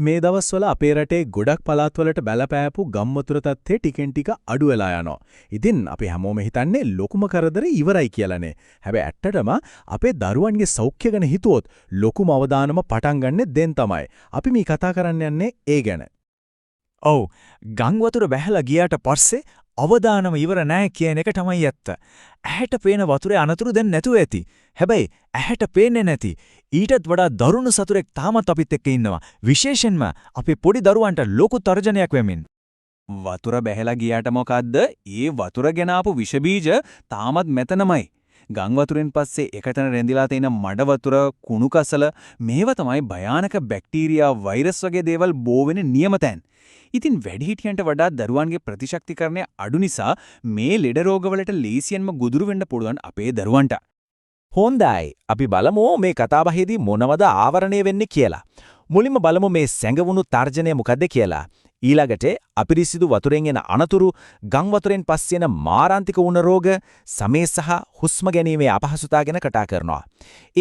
මේ දවස්වල අපේ රටේ ගොඩක් පළාත්වලට බලපෑපු ගම් වතුර තත්ත්වය ටිකෙන් ටික අඩු වෙලා යනවා. ඉතින් අපි හැමෝම හිතන්නේ ලොකුම කරදරේ ඉවරයි කියලානේ. හැබැයි ඇත්තටම අපේ දරුවන්ගේ සෞඛ්‍ය ගැන හිතුවොත් ලොකුම අවදානම පටන් ගන්නෙ දැන් තමයි. අපි මේ කතා කරන්න යන්නේ ඒ ගැන. ඔව්, ගම් වතුර බැහැලා ගියාට පස්සේ අවදානම ඉවර නෑ කියන එක තමයි ඇත්ත. ඇහැට පේන වතුරේ අනතුරු දැන් නැතුව ඇති. හැබැයි ඇහැට පේන්නේ නැති ඊටත් වඩා දරුණු සතුරෙක් තාමත් අපිත් එක්ක ඉන්නවා. විශේෂයෙන්ම අපේ පොඩි දරුවන්ට ලොකු තර්ජනයක් වෙමින්. වතුර බැහැලා ගියාට මොකද්ද? ඒ වතුර ගෙන ආපු විෂ බීජ තාමත් මෙතනමයි. ගම් වතුරෙන් පස්සේ එකතැන රැඳිලා තියෙන මඩ වතුර, කුණු කසල මේවා තමයි භයානක බැක්ටීරියා, වෛරස් වගේ දේවල් බෝ වෙන නියම තැන්. ඉතින් වැඩිහිටියන්ට වඩා දරුවන්ගේ ප්‍රතිශක්තිකරණය අඩු නිසා මේ ලෙඩ රෝගවලට ලේසියෙන්ම ගොදුරු වෙන්න පුළුවන් අපේ දරුවන්ට. හොඳයි. අපි බලමු මේ කතාබහේදී මොනවද ආවරණය වෙන්නේ කියලා. මුලින්ම බලමු මේ සැඟවුණු තර්ජනය මොකද්ද කියලා. ඊළඟට අපිරිසිදු වතුරෙන් එන අනතුරු, ගම් වතුරෙන් පස්සේ එන මාරාන්තික උණ රෝග, සමේ සහ හුස්ම ගැනීමේ අපහසුතා ගැන කතා කරනවා.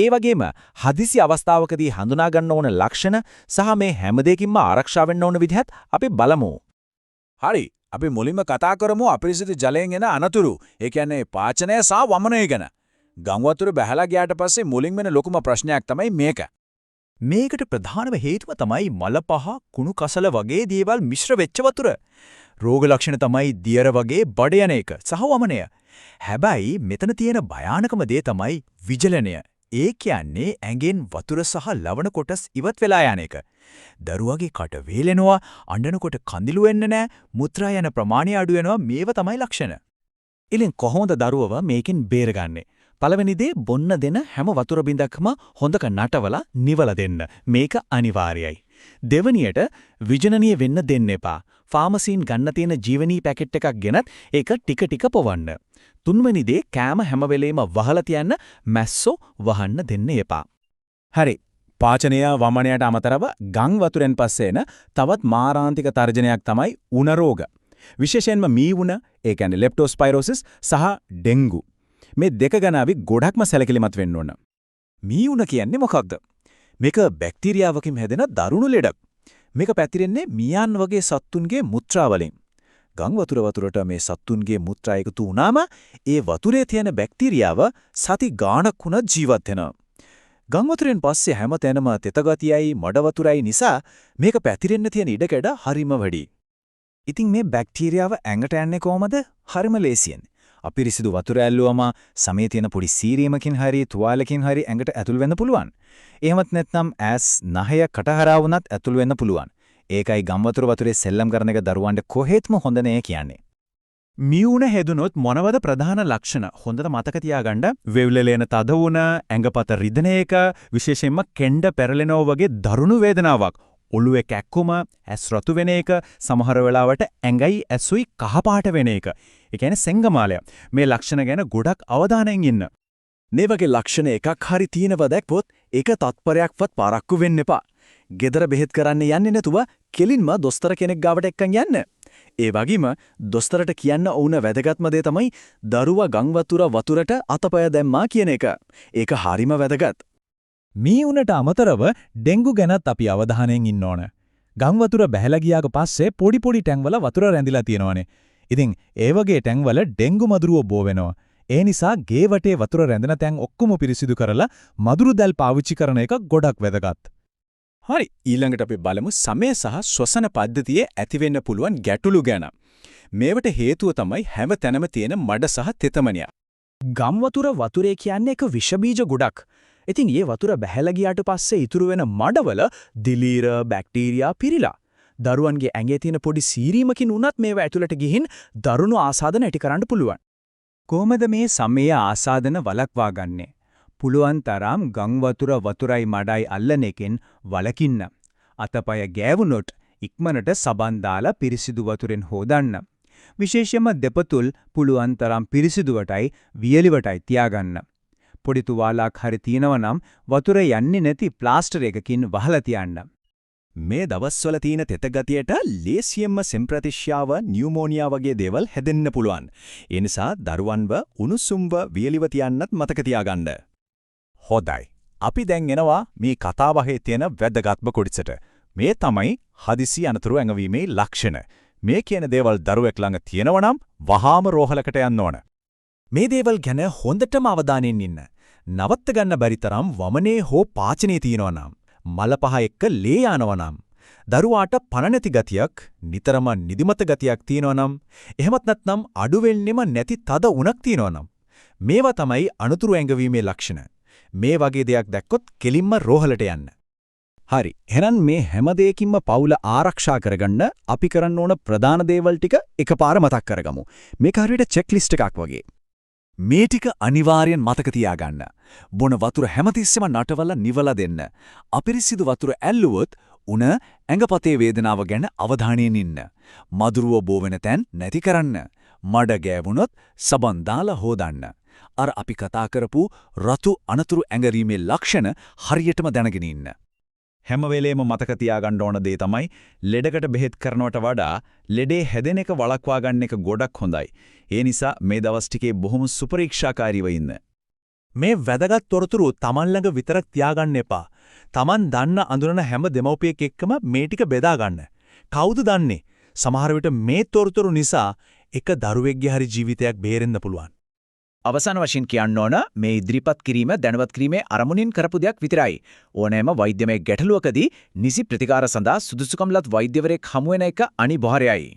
ඒ වගේම හදිසි අවස්ථාවකදී හඳුනා ගන්න ඕන ලක්ෂණ සහ මේ හැම දෙයකින්ම ආරක්ෂා වෙන්න ඕන විදිහත් අපි බලමු. හරි. අපි මුලින්ම කතා කරමු අපිරිසිදු ජලයෙන් එන අනතුරු. ඒ කියන්නේ පාචනය සහ වමනය ගැන. ගම් වතුර බැහැලා ගියාට පස්සේ මුලින්ම එන ලොකුම ප්‍රශ්නයක් තමයි මේක. මේකට ප්‍රධානම හේතුව තමයි මල පහ, කුණු කසල වගේ දේවල් මිශ්‍ර වෙච්ච වතුර. රෝග ලක්ෂණ තමයි දියර වගේ බඩ යන එක සහ වමනය. හැබැයි මෙතන තියෙන භයානකම දේ තමයි විජලනය. ඒ කියන්නේ ඇඟෙන් වතුර සහ ලවණ කොටස් ඉවත් වෙලා යන එක. දරුවගේ කට වේලෙනවා, අඬනකොට කඳුළු එන්නේ නැහැ, මුත්‍රා යන ප්‍රමාණය අඩු වෙනවා. මේව තමයි ලක්ෂණ. ඉතින් කොහොමද දරුවව මේකෙන් බේරගන්නේ? පළවෙනි දේ, බොන්න දෙන හැම වතුර බිඳක්ම හොඳට නටවලා නිවලා දෙන්න. මේක අනිවාර්යයි. දෙවනියට, විජලනීය වෙන්න දෙන්න එපා. ෆාමසීන් ගන්න තියෙන ජීවනී පැකට් එකක් ගෙනත් ඒක ටික ටික පොවන්න. තුන්වෙනි දේ, කෑම හැම වෙලේම වහලා තියන්න, මැස්සෝ වහන්න දෙන්න එපා. හරි. පාචනය වමනයට අමතරව ගම් වතුරෙන් පස්සේ එන තවත් මාරාන්තික තර්ජනයක් තමයි උණ රෝග. විශේෂයෙන්ම මී උණ, ඒ කියන්නේ ලෙප්ටෝස්පයිරෝසිස් සහ ඩෙන්ගු. මේ දෙක ගැන අපි ගොඩක්ම සැලකිලිමත් වෙන්න ඕන. මී උණ කියන්නේ මොකක්ද? මේක බැක්ටීරියාවකින් හැදෙන දරුණු ලෙඩක්. මේක පැතිරෙන්නේ මියන් වගේ සත්තුන්ගේ මුත්‍රා වලින්. ගම් වතුරට මේ සත්තුන්ගේ මුත්‍රා එකතු වුණාම ඒ වතුරේ තියෙන බැක්ටීරියාව සති ගාණක් වුණත් ජීවත් වෙනවා. ගම් වතුරෙන් පස්සේ හැම තැනම තෙත ගතියයි මඩ වතුරයි නිසා මේක පැතිරෙන්න තියෙන ඉඩකඩ හරිම වැඩි. ඉතින් මේ බැක්ටීරියාව ඇඟට යන්නේ කොහමද? හරිම ලේසියෙන්. අපිරිසිදු වතුර ඇල්ලුවම සමේ තියෙන පොඩි සීරීමකින් හරි තුවාලකින් හරි ඇඟට ඇතුල් වෙන්න පුළුවන්. එහෙමත් නැත්නම් ඇස්, නහය, කටහරහා වුණත් ඇතුල් වෙන්න පුළුවන්. ඒකයි ගම් වතුරේ සෙල්ලම් කරන එක දරුවන්ට කොහෙත්ම හොඳ නෑ කියන්නේ. මී උණ හැදුනොත් මොනවද ප්‍රධාන ලක්ෂණ? හොඳට මතක තියාගන්න. වෙවුලලා එන තද උණ, ඇඟපත රිදෙන එක, විශේෂයෙන්ම කෙන්ඩ පෙරලෙනවා වගේ දරුණු වේදනාවක්. ඔළුවේ කැක්කුම, ඇස් රතු වෙන එක, සමහර වෙලාවට ඇඟයි ඇසුයි කහ පාට වෙන එක. ඒ කියන්නේ සෙංගමාලය. මේ ලක්ෂණ ගැන ගොඩක් අවධානයෙන් ඉන්න. මේ වගේ ලක්ෂණ එකක් හරි තියෙනවා දැක්කොත් ඒක තත්පරයක්වත් පරක්කු වෙන්න එපා. ගෙදර බෙහෙත් කරන්න යන්නේ නැතුව කෙලින්ම දොස්තර කෙනෙක් ගාවට එක්කන් යන්න. ඒ වගේම දොස්තරට කියන්න ඕන වැදගත්ම දේ තමයි දරුවා ගම් වතුරට අතපය දැම්මා කියන එක. ඒක හරිම වැදගත්. මී උණට අමතරව ඩෙන්ගු ගැනත් අපි අවධානයෙන් ඉන්න ඕන. ගම් වතුර බැහැලා ගියාට පස්සේ පොඩි පොඩි ටැංවල වතුර රැඳිලා තියෙනවනේ. ඉතින් ඒ වගේ ටැංවල ඩෙන්ගු මදුරුවෝ බෝ වෙනවා. ඒ නිසා ගේ වටේ වතුර රැඳෙන තැන් ඔක්කොම පිරිසිදු කරලා මදුරු දැල් පාවිච්චි කරන එක ගොඩක් වැදගත්. හරි, ඊළඟට අපි බලමු සමේ සහ ශ්වසන පද්ධතියේ ඇතිවෙන්න පුළුවන් ගැටලු ගැන. මේවට හේතුව තමයි හැම තැනම තියෙන මඩ සහ තෙතමනය. ගම් වතුරේ කියන්නේ එක විෂ බීජ ගොඩක්. ඉතින් මේ වතුර බැහැලා ගියාට පස්සේ ඉතුරු වෙන මඩවල දිලීර බැක්ටීරියා පිරීලා. දරුවන්ගේ ඇඟේ තියෙන පොඩි සීරීමකින් උනත් මේවා ඇතුළට ගිහින් දරුණු ආසාදන ඇති කරන්න පුළුවන්. කොහොමද මේ සමය ආසාදන වළක්වා ගන්නෙ? පුළුවන් තරම් ගම් වතුරයි මඩයි අල්ලන එකෙන් වළකින්න. අතපය ගෑවුනොත් ඉක්මනට සබන් දාලා පිරිසිදු වතුරෙන් හෝදන්න. විශේෂයෙන්ම දෙපතුල් පුළුවන් තරම් පිරිසිදුවටයි වියලිවටයි තියාගන්න. පොඩි තුවාලක් හරි තියෙනවා නම් වතුර යන්නේ නැති ප්ලාස්ටර් එකකින් වහලා තියන්න. මේ දවස්වල තියෙන තෙත ගතියට ලේසියෙන්ම සෙම්ප්‍රතිශ්‍යාව, නියුමෝනියා වගේ දේවල් හැදෙන්න පුළුවන්. ඒ නිසා දරුවන්ව උණුසුම්ව වියලිව තියන්නත් මතක තියාගන්න. හොඳයි. අපි දැන් එනවා මේ කතාබහේ තියෙන වැදගත්ම කොටසට. මේ තමයි හදිසි අනතුරු ඇඟවීමේ ලක්ෂණ. මේ කියන දේවල් දරුවෙක් ළඟ තියෙනවා නම් වහාම රෝහලකට යන්න ඕන. මේ දේවල් ගැන හොඳටම අවධානයෙන් ඉන්න. නවත්ත ගන්න බැරි තරම් වමනේ හෝ පාචනේ තියෙනවා නම්, මල පහ එක්ක ලේ යනවා නම්, දරුවාට පණ නැති ගතියක්, නිතරම නිදිමත ගතියක් තියෙනවා නම්, එහෙමත් නැත්නම් අඩු වෙන්නෙම නැති තද උණක් තියෙනවා නම්, මේවා තමයි අනතුරු ඇඟවීමේ ලක්ෂණ. මේ වගේ දෙයක් දැක්කොත් කෙලින්ම රෝහලට යන්න. හරි. එහෙනම් මේ හැම දෙයකින්ම පවුල ආරක්ෂා කරගන්න අපි කරන්න ඕන ප්‍රධාන දේවල් ටික එකපාර මතක් කරගමු. මේක හරියට චෙක් ලිස්ට් එකක් වගේ. මේ ටික අනිවාර්යෙන් මතක තියාගන්න. බොන වතුර හැමතිස්සෙම නටවලා නිවලා දෙන්න. අපිරිසිදු වතුර ඇල්ලුවොත් උණ ඇඟපතේ වේදනාව ගැන අවධානයෙන් ඉන්න. මදුරුව බෝ වෙන තැන් නැති කරන්න. මඩ ගෑවුනොත් සබන් දාලා හොදන්න. අර අපි කතා කරපු රතු අනතුරු ඇඟරීමේ ලක්ෂණ හරියටම දැනගෙන ඉන්න. හැම වෙලේම මතක තියාගන්න ඕන දේ තමයි ලෙඩකට බෙහෙත් කරනවට වඩා ලෙඩේ හැදෙන එක වළක්වා ගන්න එක ගොඩක් හොඳයි. ඒ නිසා මේ දවස් ටිකේ බොහොම සුපරීක්ෂාකාරීව ඉන්න. මේ වැදගත් තොරතුරු තමන් ළඟ විතරක් තියාගන්න එපා. තමන් දන්න අඳුරන හැම දෙමව්පියෙක් එක්කම මේ ටික බෙදා ගන්න. කවුද දන්නේ? සමහර විට මේ තොරතුරු නිසා එක දරුවෙක්ගේ හරි ජීවිතයක් බේරෙන්න පුළුවන්. අවසාන වශයෙන් කියන්න ඕන මේ ඉදිරිපත් කිරීම දැනුවත් කිරීමේ අරමුණින් කරපු දෙයක් විතරයි. ඕනෑම වෛද්‍යමය ගැටලුවකදී නිසි ප්‍රතිකාර සඳහා සුදුසුකම් ලත් වෛද්‍යවරයෙක් හමු වෙන එක අනිවාර්යයි.